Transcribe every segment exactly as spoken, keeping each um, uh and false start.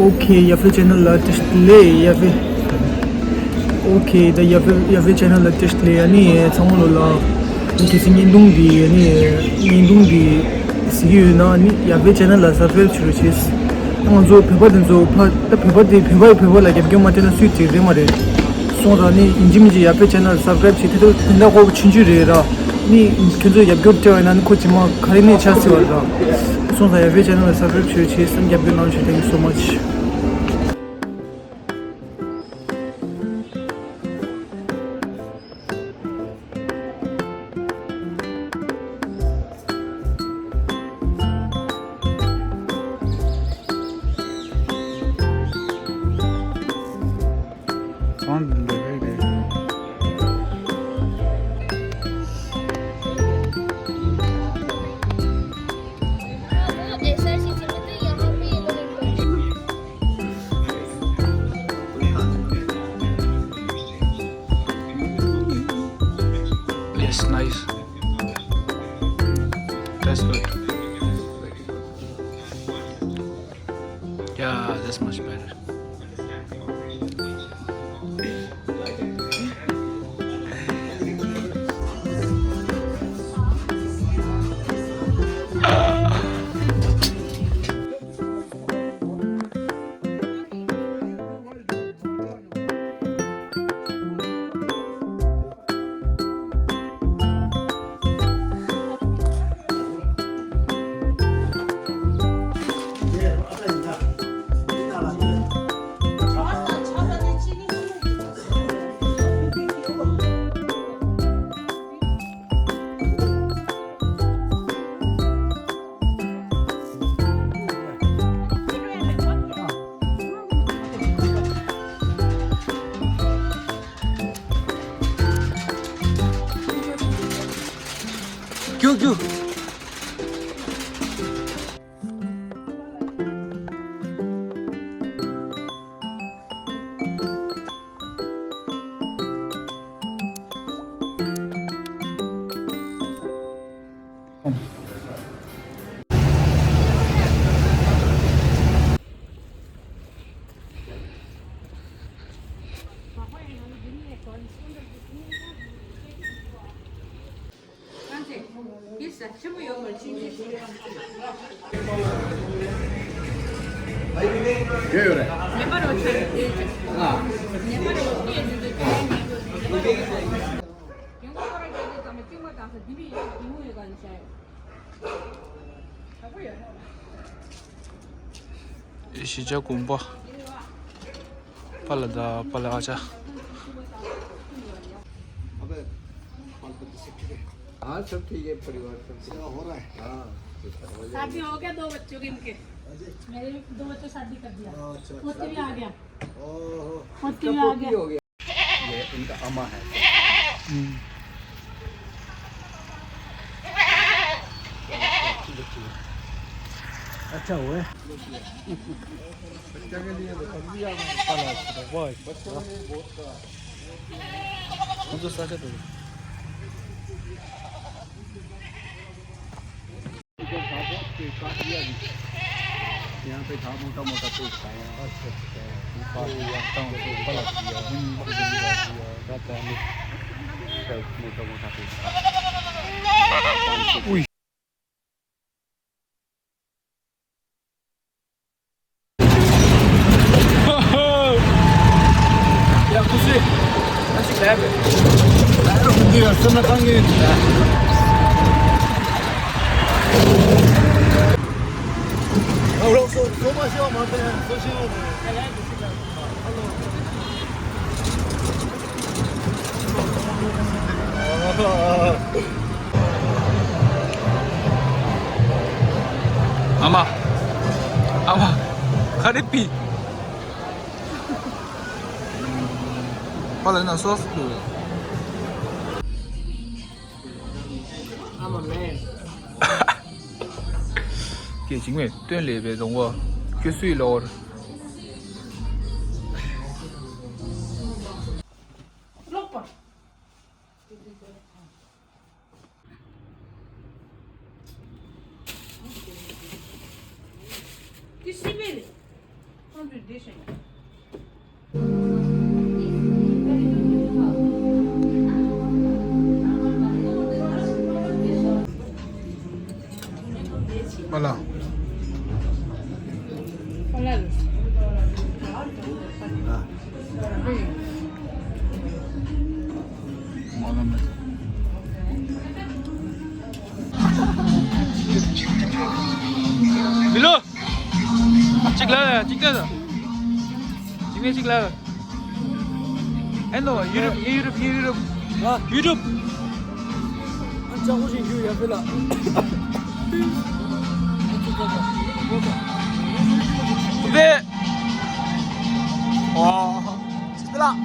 ཨོ་ཁེ། ཡ་ཕེ་ཆེ་ནལ་ལ་བཀྲ་ཤིས་བདེ་ལེགས། ཡ་ཕེ། ཨོ་ཁེ། ད་ཡ་ཕེ་ཡ་ཕེ་ཆེ་ནལ་ལ་བཀྲ་ཤིས་བདེ་ལེགས། ཨ་ནི་ཚང་མ་ལོ་ལ་གལ་སྲིད་བརྙན་ཐུང་འདི། ཨ་ནི་བརྙན་ཐུང་འདི་གཟིགས་ཀྱི་ཡོད་ན། ཨ་ནི་ཡ་ཕེ་ཆེ་ནལ་ལ་སབ་སི་ཀ་རེབ་བྱེད་རོགས་བྱེད། ང་ཚོ་བོད་པ་དེ་ཚོ་ཕ་ད་བོད་པ་དེ་བོད་པ་ཡི་བོད་པ་ལ་རྒྱབ་སྐྱོར་མ་སྤྲད་ན་སུས་བྱེད་རེད་མ་རེད། སོང་ཙང་ནི་ཡིན་གཅིག་མིན་གཅིག་ཡ་ཕེ་ཆེ་ནལ་སབ་སི་ཀ་རེབ་བྱེད། དེ་དེ་འདྲ་ཁོ་ཆུང་ཆུང་རེད་ར། ནི་ཁྱོད་ཚོས་རྒྱབ་སྐྱོར་སྤྲད་པ་ཡིན་ན་ནི་ཁོ་རྗེས་མ་ག་རེ་ནས་ཆགས་སྲིད་པ་ར། སོང་ཙང་ཡ་ཕེ་ཆེ་ནལ་ལ་སབ་སི་ཀ་རེབ་བྱེད་རོགས་བྱེད། སེམས་རྒྱབ་སྐྱོར་གནང་རོགས་བྱེད། Thank you so much. Yes, nice. That's good. Yeah, that's much better. རྒྱུག་རྒྱུག་གཞིས་ཆགས་དགོན་པ། པཱ་ལགས་དང་པཱ་ལགས་ཨ་ཅག हाँ, सब ठीक है, परिवार सब ठीक। सेवा हो रहा है। हाँ, सब हो जाएगा। शादी हो गया दो बच्चों के इनके। मेरे दो बच्चों शादी कर दिया। अच्छा, अच्छा। पोती भी आ गया। ओहो। पोती भी आ गया। ये इनका अम्मा है। अच्छा हुआ है। बच्चा के लिए तो कर दिया। बच्चों के लिए बहुत। हम तो साझा तो इधर था बहुत पेड़ काट दिया अभी। यहाँ पे था मोटा मोटा पेड़ था यहाँ। अच्छा, अच्छा। काट दिया। काट दिया। हम्म। रहता है। सब मोटा मोटा पेड़ था। उई। ཨ་མ། ཨ་མ། ག་རེ་ཕི། པཱ་ལགས་ན་སོ་སོ་འདུག་ཨ་མ་མེ། སྐད་ཅིག་མེད་སྟོན་ལས་པའི་གདོང་པ། སྐྱོ་སུའི་ལོར། ཀློག་པ། ཀི་སི་མེ་ནི། Voilà. Voilà. Bilo. Chik la, chik la. Chik la, chik la. Hello, YouTube, YouTube, YouTube. हाँ। YouTube. अच्छा, कुछ issue या फिर। 네. 와, 진짜.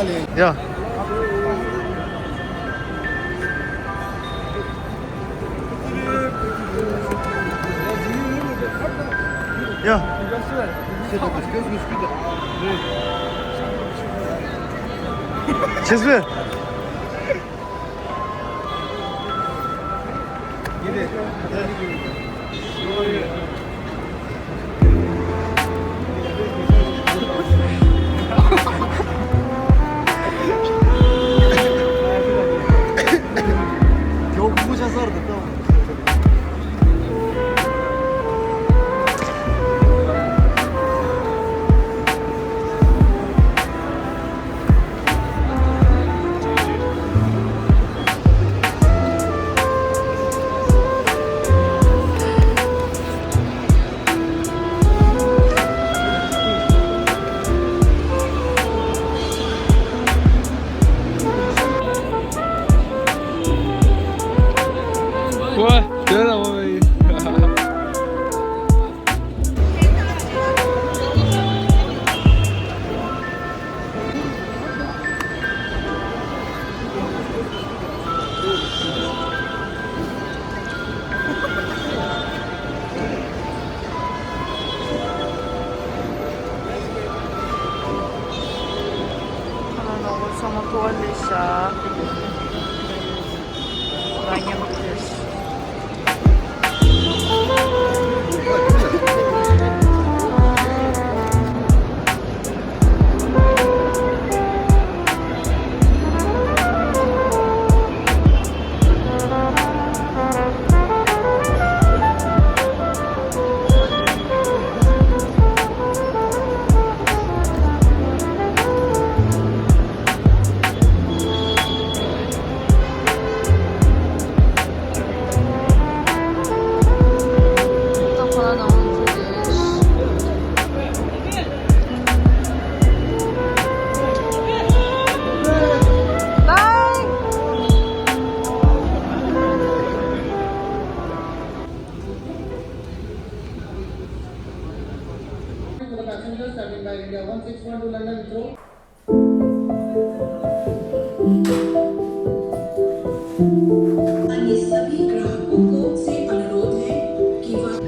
ཡ། ཡ། ཆེ་སུ། ཚང་མ་ཐུགས་ལ་ཤ། ང་མཉམ་དུ་ཕེབས། अन्य सभी ग्राहकों को से अनुरोध है कि वह